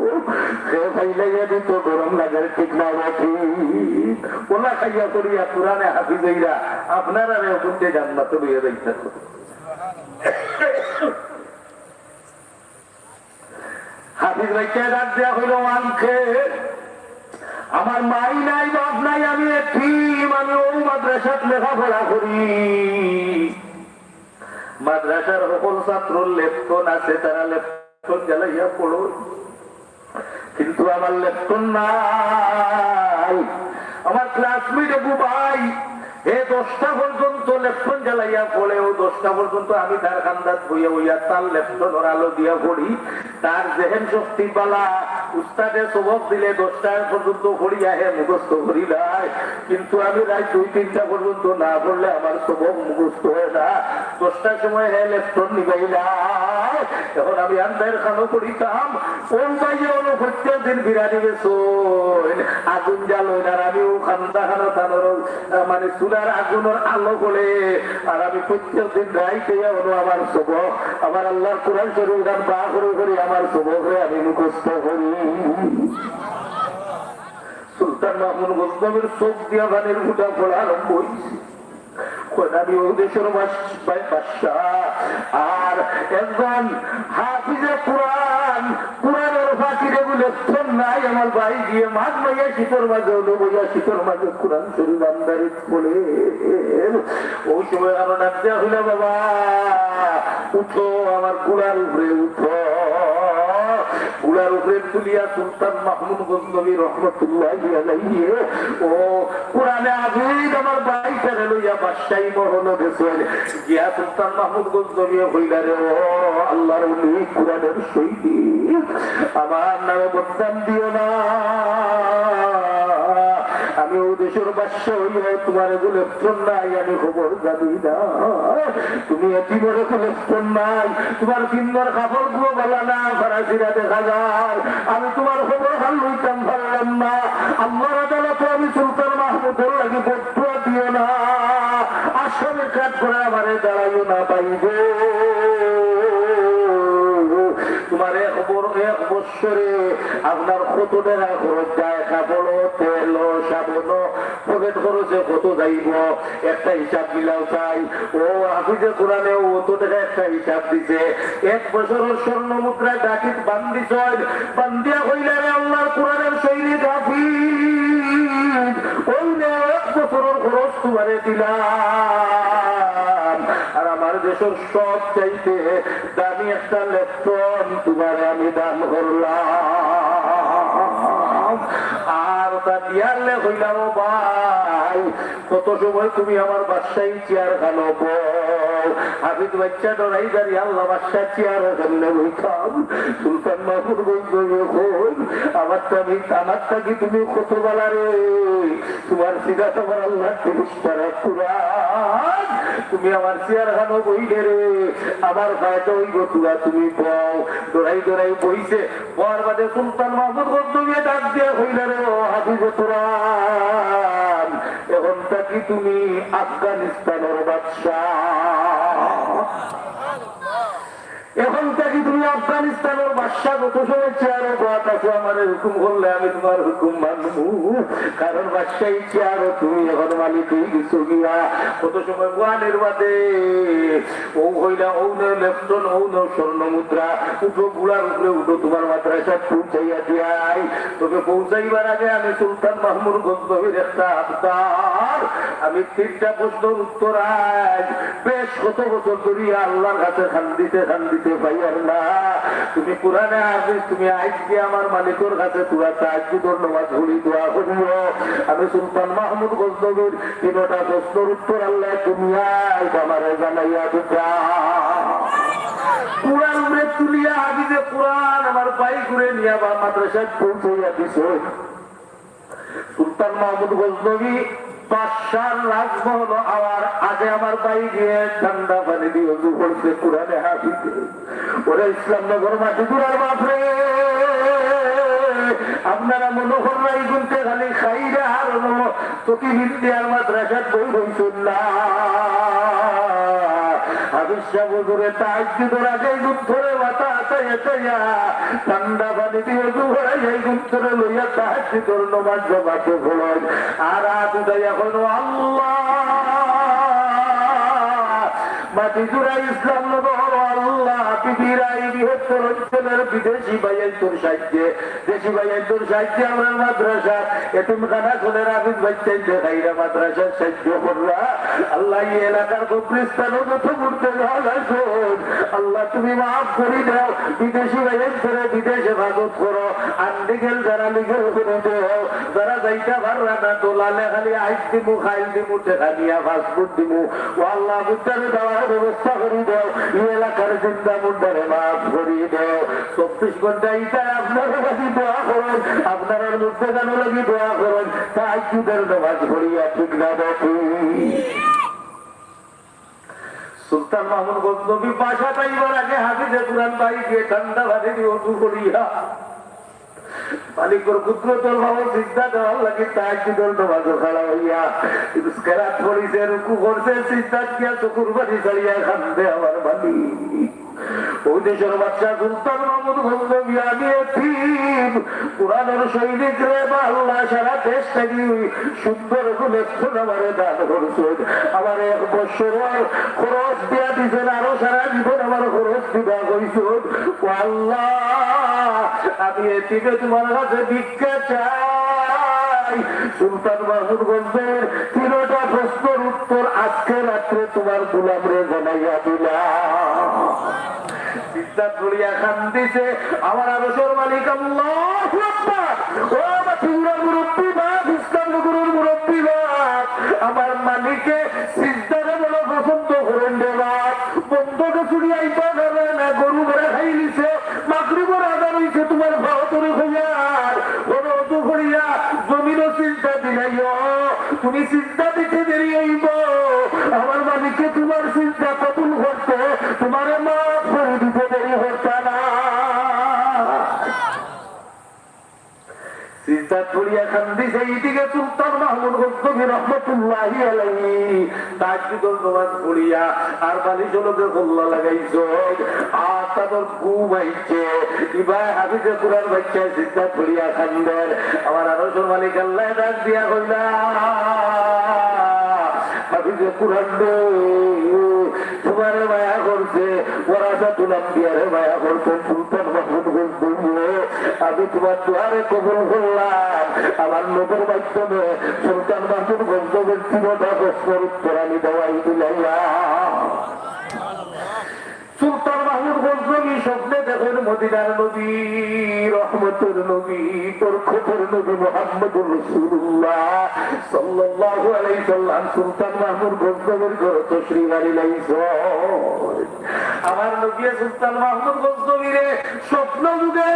কে ফালাইয়া দিত, গরম লাগার ঠিক না বেঠিক। ওলা খাইয়া পড়িয়া কোরআনে হাফিজ অইরা, আপনারারে অগুনতে জান্নাতো লইয়া যাইতা। হাফিজ বাচ্চায় ডাক দিয়া কইলো, "আঙ্কেল, আমার মাই নাই, বাপ নাই, আমি এতিম, আমি অউ মাদ্রাসাত লেখাপড়া করি। মাদ্রাসার হকল ছাত্রর লেপটন আছে, তারা লেপটন জ্বালাইয়া পড়ইন।" কিন্তু আমার লেপটন নাই। আমার ক্লাসমেট এগু ভাই, হে দশটা পর্যন্ত লেপটন জ্বালাইয়া পড়ে, ও দশটা পর্যন্ত আমি তার কান্দাত বইয়া বইয়া তার লেপটনর আলো দিয়া পড়ি, তার জেহেন শক্তি বালা, উস্তাদে সবক দিলে দশটা পর্যন্ত পড়িয়া হে মুখস্থ করিলায়, কিন্তু আমি রাইত দুই তিনটা পর্যন্ত না পড়লে আমার সবক মুখস্থ হয় না। দশটার সময় হে লেপটন নিবাইলা। এখন আমি আন্দাইর খানো পড়িতাম, ও ভাইয়ে অনো প্রত্যেক দিন বিরানি বেচইন, আগুন জ্বালইন, আর আমি অউ খান্দা খানো তানর, আহ, মানে চুলার আগুনর আলো পড়ে, আর আমি প্রত্যেক দিন রাইতে অনো আমার সবক, আমার আল্লাহর কোরআন শরীফ গান বা করে করে আমার সবকরে আমি মুখস্থ করি। সুলতান মাহমুদ গজনবীর চোখ দিয়া পানির ফুটা পড়া আরম্ভ অইছে। কইন, আমি অউ দেশর বাস-, বা-, বাদশা, আর একজন হাফিজে কোরআন, কোরআনর ফাকিরে বুলে ফোন নাই, আমার ভাই গিয়ে মাঘ মাইয়া শীতর মাঝে অনো বইয়া শীতর মাঝে কোরআন শরীফ আন্দারিত পড়ের। অউ সময় আরো ডাক দিয়া কইলা, "বাবা, উঠো, আমার ঘোড়ার উপরে উঠো।" ঘোড়ার উপরে তুলিয়া সুলতান মাহমুদ গজনবী রহমতুল্লাহি আলাইহি, ও কোরআনে আজিজ আমার ভাইটারে লইয়া বাদশাহী মহলো গেছইন। গিয়া সুলতান মাহমুদ গজনবী কইলা, "রে ও আল্লাহর ওলি, কোরআনের সৈনিক, আমার নামে বদনাম দিও না। আমি অউ দেশর বাদশা অইয়া তুমারে বুলে ফোন নাই, আমি খবর জানি না। তুমি এতিমরে বুলে ফোন নাই, তুমার পিন্দর কাপড় গুলো বালা না, ফাড়া-ছিড়া দেখা যার। আমি তুমার খবর খান লইতাম পারলাম না। আল্লাহর আদালতে আমি সুলতান মাহমুদর লাগি বদদোয়া দিও না, আসামির কাঠগড়ায় আমারে দাঁড়াইও না, ভাই গো। তুমার এক বর-, এক বৎসরে আপনার কত টেকা খরচ যায়, কাপড়, তেল, সাবন, পকেট খরচে কত যাইব?" একটা হিসাব মিলাও চাই। ও হাফিজে কোরআনে অত টেকা একটা হিসাব দিছে। এক বছরর স্বর্ণ মুদ্রা ডাকিত বান্ধিছইন, বান্ধিয়া কইলা, "রে আল্লাহর কোরআনের সৈনিক হাফিজ, অউ নেও এক বছরর খরচ তুমারে দিলাম, আর আমার দেশর সব চাইতে দামি একটা লেপটন তুমারে আমি দান করলাম।" আর তা দিয়ারলে কইলা, "ও ভাই, কত সময় তুমি আমার বাদশাহী চেয়ার খানো বও?" হাফিজ বাচ্চা ডরাই দাঁড়িয়ে, "আল্লাহ, বাদশা চেয়ার কেমনে বইতাম?" সুলতান মাহমুদ গজনবী কইন, "আমার তো আমি, আমার থাকি তুমি কত বালা রে, তুমার সিরাত আমার আল্লাহর ফিরিস্তারা কুরআন, তুমি আমার চেয়ার খানো বইলে রে, আমার ফায়দা অইব, তুরা তুমি বও।" ডরাই ডরাই বইছে, বওয়ার বাদে সুলতান মাহমুদ গজনবী ডাক দিয়া কইলা, "রে ও হাফিজে কোরআন, এখন থাকি তুমি আফগানিস্তানর বাদশা। এখন থাকি তুমি আফগানিস্তানর বাদশা, যত সময় চেয়ারো বওয়াত আছো, আমারে হুকুম করলে আমি তুমার হুকুম মানমু, কারণ বাদশাহী চেয়ারো তুমি এখন মালিক অই গেছো গিয়া।" কত সময় বওয়ানির বাদে অউ কইলা, "অউ নেও লেপটন, অউ নেও স্বর্ণ মুদ্রা, উঠো, ঘোড়ার উপরে উঠো, তুমার মাদ্রাসাত পৌঁছাইয়া দিয়াই। তবে পৌঁছাইবার আগে আমি সুলতান মাহমুদ গজনবীর একটা আবদার, আমি তিনটা প্রশ্নর উত্তর আইজ বেশ কত বছর ধরিয়া আল্লাহর কাছে কান্দিতে কান্দিতে পাইয়ার না। তুমি কোরআনে হাফিজ, তুমি আইজ গিয়া আমার মালিকর কাছে তুরা তাহাজ্জুদর নামাজ পড়ি দোয়া করিও।" আমি সুলতান মাহমুদ গজনবীর তিনটা প্রশ্নর উত্তর আল্লাহ দুনিয়ায় আমারে জানাইয়া দিতা। ঘোড়ার উপরে তুলিয়া হাফিজে কোরআন আমার ভাইগুরে নিয়া বা মাদ্রাসাত পৌঁছাইয়া দিছে। সুলতান মাহমুদ গজনবী বাদশার রাজমহল আওয়ার আগে আমার ভাই গিয়া ঠান্ডা পানি দিয়া অজু করছে কোরআনে হাফিজে। ওরে ইসলামনগর মাটিগুড়ার বাপরে, আপনারা মনো কররা ইগুনতে খালি খাইরা আর অনো চকি বিন্দিয়ার মাদ্রাসাত বই রইছইন না। হাফিজ সাব হুজুরে তাহাজ্জুদর আগে ইগুনতরে মাথা আতাইয়া আতাইয়া ঠান্ডা পানি দিয়া অজু করাইয়া ইগুনতরে লইয়া তাহাজ্জুদর নমাজ জমাতে পড়ইন। আর আত উঠাইয়া কইন, "আল্লাহ।" মাটিগুড়া ইসলামনগর, আল্লাহ, বিবিরাই বৃহত্তর অঞ্চলর বিদেশি ভাইয়াইন্তর সাহায্যে, দেশি ভাইয়াইন্তর সাহায্যে আমরার মাদ্রাসা, এতিমখানা খোলের হাফিজ বাচ্চাইন্তে খাইরা মাদ্রাসার সাহায্য কররা। আল্লাহ, ই এলাকার কবরস্থানো যত মুর্দেগান আছইন, আল্লাহ, তুমি মাফ করি দেও। বিদেশি ভাইয়াইন্তরে বিদেশ হেফাজত করো। আন্দিগেল যারা লিগেল করি দেও, যারা যাইতা পাররা না, দলালে খালি আইজ দিমু, খাইল দিমু, টেকা নিয়া পাসপোর্ট দিমু। ও আল্লাহ, বুঝতারে দেওয়ার ব্যবস্থা করি দেও। ই এলাকার জিন্দা মুন্ডারে মাফ করি দেও। চব্বিশ ঘন্টা ইতায় আপনারার লাগি দোয়া করইন, আপনারার মুর্দেগানর লাগি দোয়া করইন। তাহাজ্জুদর নামাজ পড়িয়া, ঠিক না বেঠিক? সুলতান মাহমুদ গজনবী বাসাত আইবার আগে হাফিজে কুরআন ভাই গিয়া ঠান্ডা পানি দিয়া অজু করিয়া মালিকর কুদরতর বাবু সিজদা দেওয়ার লাগি তাহাজ্জুদর নামাজো খাড়া অইয়া কেরাত পড়িছে, রুকু করছে, সিজদাত গিয়া চকুর পানি ছাড়িয়া কান্দে, "আমার মালিক।" ওই দেশর বাদশা সুলতান মাহমুদ গজনবী, আমি এতিম, কুরআনর সৈনিক রে বা আল্লাহ, সারা দেশ থাকি সুন্দর গুণ এখন আমারে দান করছইন। আমার এক বছরর খরচ দিয়া দিছইন, আরো সারা জীবন আমার খরচ দিবা কইছইন। ও আল্লাহ, আমি এতিমে তুমার কাছে ভিক্ষা চাই। সুলতান মাহমুদ গজনবীর তিনটা প্রশ্নর উত্তর আজকে রাত্রে তুমার গোলামরে জানাইয়া দিলাম। সিজদাত পড়িয়া কান্দিছে। আমার আরশের মালিক আল্লাহু আকবার। ও মাটিগুড়ার মুরব্বি বাপ, ইসলাম নগরর মুরব্বি বাপ, আমার মালিকে সিজদারে বড় পছন্দ করইন রে বাপ। বন্দকে চুরি আইতা পারে না, গরু ভরা খাইলিছে, মাগরিবর আজান অইছে, তুমার পাও ধরি কইয়ার, বড় অজু করিয়া জমিনো সিজদা দিলাইও। তুমি সিজদা দিতে দেরি অইবো, আমার মালিকে তুমার সিজদা কবুল করতে তুমারে মাফ করি দিতে দেরি করতা না। সিজদাত পড়িয়া কান্দিছে, এইদিকে সুলতান মাহমুদ গজনবী রহমতুল্লাহি আলাইহি তাহাজ্জুদর নামাজ পড়িয়া আর বালিশর লগে কল্লা লাগাইছইন, আর তানর ঘুম আইছে। ইবায় হাফিজে কুরআন বাচ্চায় সিজদাত পড়িয়া কান্দের। আমার আরশের মালিক আল্লায় ডাক দিয়া কইলা, হাফিজে কুরআন রে, তুমারে মায়া করছে, ওয়ারাসাতুল আম্বিয়ারে মায়া করছে, সুলতান মাহমুদ গজনবীরে আমি তুমার দোয়ারে কবুল করলাম। আমার নবীর মাধ্যমে সুলতান মাহমুদ গজনবীর তিনটা প্রশ্নর উত্তর আমি দেওয়াই দিলাইলাম। সুলতান মাহমুদ গজনবী স্বপ্নে দেখইন মদিনার নবী, রহমতের নবী, বরকতের নবী মুহাম্মদুর রাসূলুল্লাহ সাল্লাল্লাহু আলাইহি সাল্লাম সুলতান মাহমুদ গজনবীর ঘরো তশরিফ আনিলাইছইন। আমার নবীয়ে সুলতান মাহমুদ গজনবীরে স্বপ্ন যুগে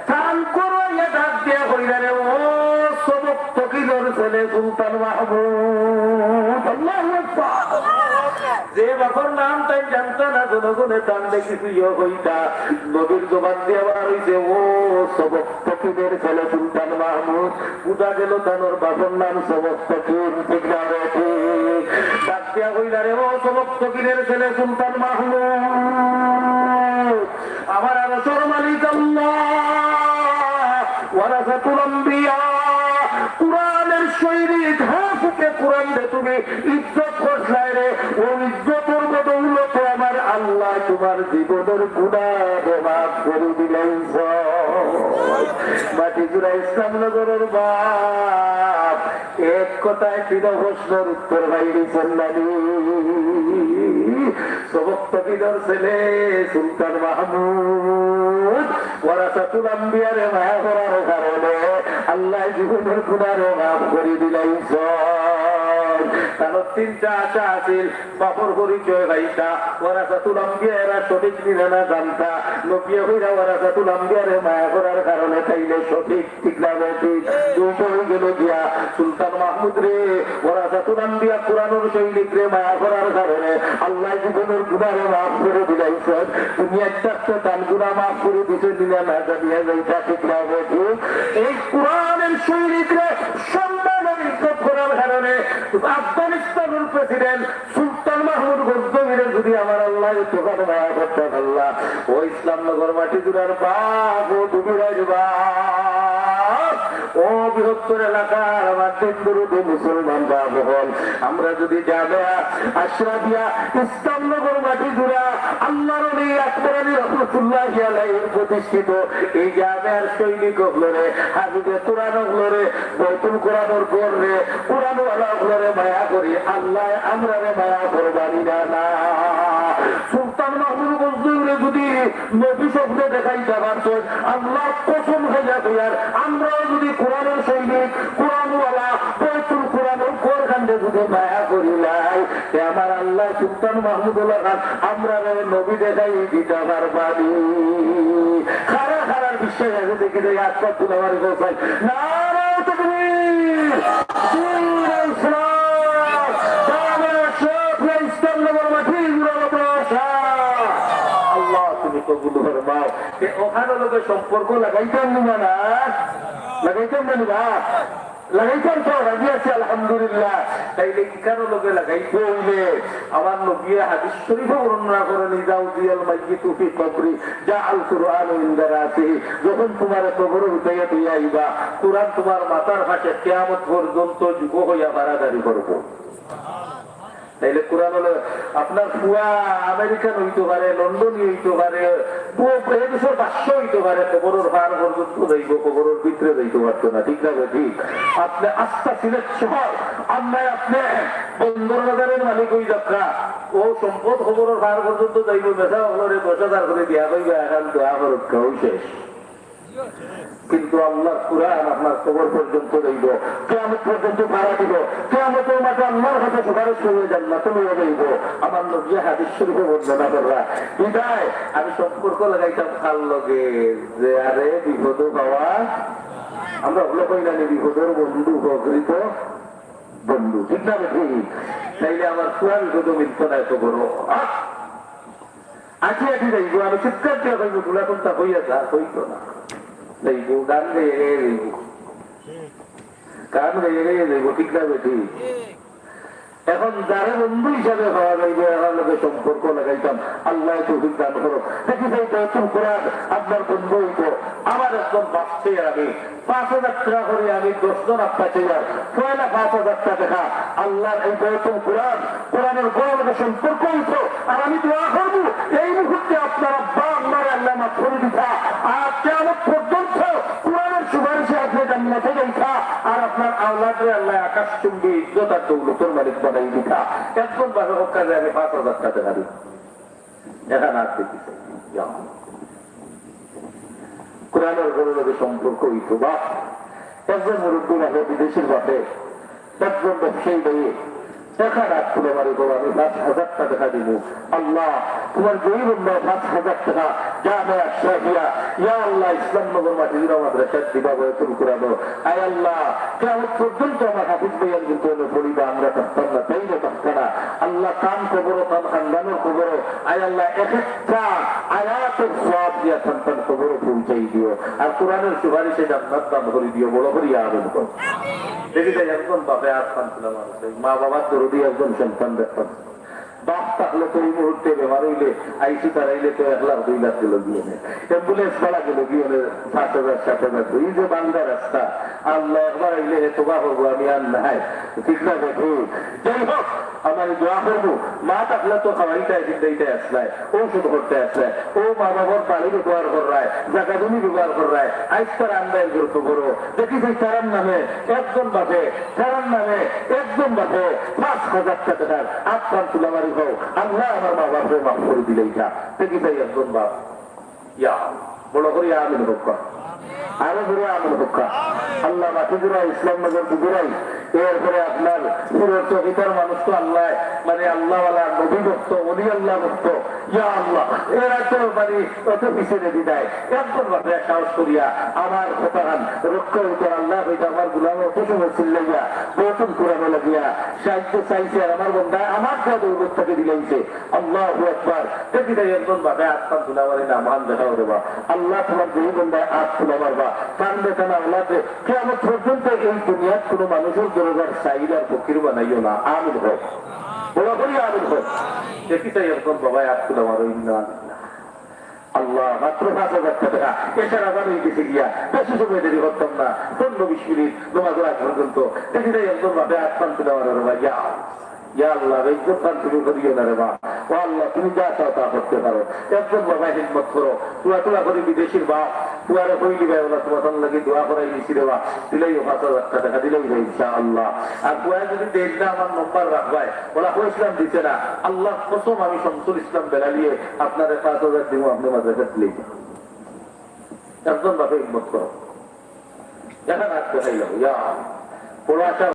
তান করো ইয়া ডাক দিয়া কইলা রে, ও সবক ফকিরর ছেলে সুলতান মাহমুদ। আল্লাহু আকবার। যে বাপর নাম তাইন জানতা না, জনগণে তান দেখি তুইও কইতা। নবীর জবান দিয়া বার অইছে, ও সবক ফকিরর ছেলে সুলতান মাহমুদ। বুঝা গেল তানর বাপর নাম সবক ফকির, ঠিক না বেঠিক? ডাক দিয়া কইলা রে, ও সবক ফকিরর ছেলে সুলতান মাহমুদ, আমার আরশের মালিক আল্লাহ, ওয়ারাসাতুল আম্বিয়া, কুরআনের সৈনিক, হাফিজে কুরআনরে তুমি ইজ্জত করছলায় রে, ও ইজ্জতর বদৌলতে আমার আল্লায় তুমার জীবনর গুনাহ মাফ করি দিলাইছইন। মাটিজুরা ইসলামনগরর বাপ, এক কথায় তিন প্রশ্নর উত্তর পাইলিছইন নানি? সবক ফকিরর ছেলে সুলতান মাহমুদ ওয়ারাসাতুল আম্বিয়ারে মায়া করার কারণে আল্লায় জীবনর গুনাহ মাফ করি দিলাইছইন। তানর তিনটা আশা আছিল, বাপর পরিচয় পাইতা, ওয়ারাসাতুল আম্বিয়া এরা সঠিক নি না জানতা, নবিয়ে কইরা ওয়ারাসাতুল আম্বিয়ারে মায়া করার কারণে তাইলে সঠিক, ঠিক না বেঠিক? দুইটা অই গেল গিয়া। সুলতান মাহমুদরে, ওয়ারাসাতুল আম্বিয়া, কুরআনর সৈনিকরে মায়া করার কারণে আল্লায় জীবনর গুনাহ মাফ করি দিলাইছইন। দুনিয়াত থাকতে তান গুনাহ মাফ করি দিছইন নি না, না জানিয়া যাইতা, ঠিক না বেঠিক? এই কুরআনের সৈনিকরে সম্মান আর ইজ্জত করার কারণে আফগানিস্তানর প্রেসিডেন্ট সুলতান মাহমুদ গজনবীরে যদি আমার আল্লায় এতখান মায়া করতা পারলা, ও ইসলামনগর মাটিজুরার বাপ, ও দুবিরার বাপ, ও বৃহত্তর এলাকার আমার দিনদরদি মুসলমান বাপ অকল, আমরা যদি জামিয়া আশরাফিয়া ইসলামনগর মাটিজুরা আল্লাহর ওলি আকবর আলী রহমতুল্লাহি আলাইহির প্রতিষ্ঠিত এই জামিয়ার সৈনিক অকলরে, হাফিজে কুরআন অকলরে, বাইতুল কুরআনর ঘররে, কুরআনওয়ালা অকলরে মায়া করি, আল্লায় আমরারে মায়া করবা নি না? সুলতান মাহমুদ গজনবীরে যদি নবী স্বপ্নে দেখাইতা পারছইন, আল্লাহর কসম খাইয়া কইয়ার, আমরাও যদি কুরআনর সৈনিক, কুরআনওয়ালা, বাইতুল কুরআনর ঘরখানরে যদি মায়া করিলাই, তে আমার আল্লায় সুলতান মাহমুদ ওলা খান আমরারে নবী দেখাই দিতা পারবা নি? কারা কারার বিশ্বাস আছে দেখি, দেখি আত্মা তুলাবার গোসাই। নারায়ে তাকবীর! নারায়ে ইসলাম! জামিয়া আশরাফিয়া ইসলামনগর মাটিজুরা কবুল ফরমাও। তে অখানর লগে সম্পর্ক লাগাইতাম নি বা না? লাগাইতাম না নি বা? লাগাইতাম তো, রাজি আছি, আলহামদুলিল্লাহ। তাইলে ইখানর লগে লাগাইতে অইলে আমার নবীয়ে হাদিস শরীফো বর্ণনা করইন, "ইযা উযিয়াল মাইয়িতু ফি কবরি জাআল কুরআনু ইনদা রাসিহি।" যখন তুমারে কবরো উঠাইয়া দিয়া আইবা, কুরআন তুমার মাথার পাশে কিয়ামত পর্যন্ত যুগ অইয়া বাড়াবাড়ি করবো। তাইলে কুরআন অইলো আপনার পুয়া আমেরিকান অইতো পারে, লন্ডনী অইতো পারে, ও-, এ দেশর বাদশা অইতো পারে, কবরর পার পর্যন্ত যাইবো, কবরর ভিতরে যাইতো পারতো না, ঠিক না বেঠিক? আপনে আস্তা সিলেট শহর, আর নায় আপনে বন্দর বাজারর মালিক অই যাউক্কা, অউ সম্পদ কবরর পার পর্যন্ত যাইবো, বেটা অকলরে দশ হাজার করি দিয়া কইবা, "এখান দোয়া করউক্কা, অউ শেষ।" কিন্তু আল্লাহর কুরআন আপনার কবর পর্যন্ত রইব, কিয়ামত পর্যন্ত পাহারা দিব, কিয়ামতের মাঠে আল্লাহর কাছে সুপারিশ করে জান্নাতে লইয়া যাইব। আমার নবী হাদিস শরীফে বর্ণনা কররা। বিদায় আমি সম্পর্ক লাগাইতাম কার লগে? যে আরে বিপদো পাওয়া, আমরা অকলে কই না নি, বিপদর বন্ধু, প্রকৃত বন্ধু, ঠিক না বেঠিক? তাইলে আমার পুরা বিপদো মিলতো না এত বড়। আহ! আটি আটি যাইব, আমি চিৎকার দিয়া কইব, "তোরা কোনটা কইয়া যা, কইতো না।" যাইব, গান গাইয়া গাইয়া যাইব। গান গাইয়া গাইয়া যাইব, ঠিক না বেঠিক? এখন যারে বন্ধু হিসাবে পাওয়া যাইব, এরার লগে সম্পর্ক লাগাইতাম। আল্লাহ তৌফিক দান করো। দেখি ভাই, বয়তুল কুরআন আপনার বন্ধু অইব। আমার একজন বাপ চাইয়ার আমি পাঁচ হাজার টেকা করি আমি দশ জন আব্বা চাইয়ার, পয়লা পাঁচ হাজার টেকা দেখা। আল্লাহর এই বয়তুল কুরআন, কুরআনর বড় লগে সম্পর্ক অইব। আর আমি দোয়া করব, এই মুহূর্তে আপনার আব্বা আম্মারে আল্লাহ মাফ করি দিতা। আর কিয়ামত পর্যন্ত কুরআনর সুপারিশে আপনে জান্নাতে যাইতা। আর আপনার আওলাদরে আল্লাহ আকাশচুম্বী ইজ্জত আর দৌলতর মালিক বানাই দিতা। একজন বাপে কউক্কা যে আমি পাঁচ হাজার টেকা দেখারি। এখান আর দেখি চাই। ইয়া আল্লাহ। কুরআনর বড় লগে সম্পর্ক অইব। বাপ, একজন মুরব্বী বাপে, বিদেশির বাপে, একজন ব্যবসায়ী ভাইয়ে এখান আর তুলে মারি, "বাবা, আমি পাঁচ হাজার টেকা দেখারি দিমু।" আল্লাহ, তুমার যেই বন্দায় পাঁচ হাজার টেকা জামে আশরাফিয়া, ইয়া আল্লাহ, ইসলামনগর মাটিজুরা মাদ্রাসাত দিবা, বয়তুল কুরআনো। আয় আল্লাহ, কিয়ামত পর্যন্ত আমার হাফিজ ভাইয়াইন কিন্তু অনো পড়িবা, আমরা থাকতাম না, তাইনও থাকতা না। আল্লাহ, তান কবরো, তান খান্দানর কবরো, আয় আল্লাহ, এক একটা আয়াতর সওয়াব দিয়া তান তান কবরো পৌঁছাই দিও। আর কুরআনর সুপারিশে জান্নাত দান করি দিও, বড় করি আমিন কও। দেখি যাই, একজন বাপে আত খান তুলা মারছে, মা বাবার দরদি একজন সন্তান দেখতাম। বাপ থাকলে তো এই মুহূর্তে বেমার অইলে, আইসিউ তারাইলে তো এক লাখ দুই লাখ গেল গিয়া নে। অ্যাম্বুলেন্স ভাড়া গেল গিয়া নে, পাঁচ হাজার, সাত হাজার। এই যে ভাঙ্গা রাস্তা, আল্লাহ একবার আইলে হে তওবা করবো, আমি আর নাই। ঠিক না বেঠিক? যাই হোক, আমার দোয়া করবো, মা থাকলে তো খাওয়াইতায়, পিন্দাইতায় আছলায়, ঔষধ করতায় আছলায়, অউ মা বাবার বাড়ি ব্যবহার কররায়, জাগা জমি ব্যবহার কররায়, আইজ তারা আন্দাইল করতে বড়। দেখি যাই তারার নামে একজন বাপে, তারার নামে একজন বাপে পাঁচ হাজার টেকা দেখার আত খান তুলা মারি কও, আল্লাহ আমার মা বাপরে মাফ করি দিলাইতা। দেখি যাই একজন বাপ। ইয়া, বড় করি আমিন কউক্কা। আরো জোরে আমিন কউক্কা। আল্লাহ মাটিজুরা, ইসলামনগর বুজুরাই, এরপরে আপনার পুরো চকিতার মানুষ তো আল্লাহ, মানে আল্লাহওয়ালা, নবী ভক্ত, ওলি আল্লাহ ভক্ত। ইয়া আল্লাহ, এরা তো মানে অত পিছনে দিদায়। একজন বাপে সাহস করিয়া আমার কথাখান রক্ষা অইতো, আল্লাহ অইতো আমার গুলাম অত সময় চিল্লাইয়া, বয়তুল কুরআনো লাগিয়া, সাহায্য চাইছে, আর আমার বন্দায় আমার যা দৌলত তাকে দিলাইছে। আল্লাহু আকবার। দেখি যাই একজন বাপে আত খান তুলা মারি না, মহান দেখা হবে বা। আল্লাহ তুমার যেই বন্দায় আত তুলা মারবা, কান্দে কানা আওলাদে, কিয়ামত পর্যন্ত এই দুনিয়াত কোনো মানুষর দরজার সাইল আর ফকির বানাইও না। আমিন কও। বড় করি আমিন কও। দেখি যাই একজন বাবায় আত তুলা মারো, ইন্না আল্লাহ, মাত্র পাঁচ হাজার টেকা। এশার আজান অই গেছে গিয়া, বেশি সময় দেরি করতাম না, পনেরো বিশ মিনিট নামাজর আগ পর্যন্ত। দেখি যাই একজন বাপে আত খান তুলা মারো রে ভাই, ইয়া, ইয়া আল্লাহ, বেইজ্জত খান তুমি করিও না রে বা। ও আল্লাহ, তুমি যা চাও তা করতে পারো। একজন বাবা হিম্মত করো, তুলা তুলা করি বিদেশির বাপ, পুয়ারে কইলি ভাই, ওলা তুমার লাগি দোয়া করাই দিছি রে বা, দিলাইও পাঁচ হাজার টেকা, দিলাইও ইনশাআল্লাহ। আর পুয়ায় যদি দেন না, আমার নম্বর রাখবায়, ওলা কইছিলাম দিছে না, আল্লাহর কসম আমি শামসুল ইসলাম বেলালিয়ে আপনারে পাঁচ হাজার দিমু, আপনে মাদ্রাসাত দিলাইবা। একজন বাপে হিম্মত করো। এখান আত দেখাইলাম, ইয়া, বড় আশা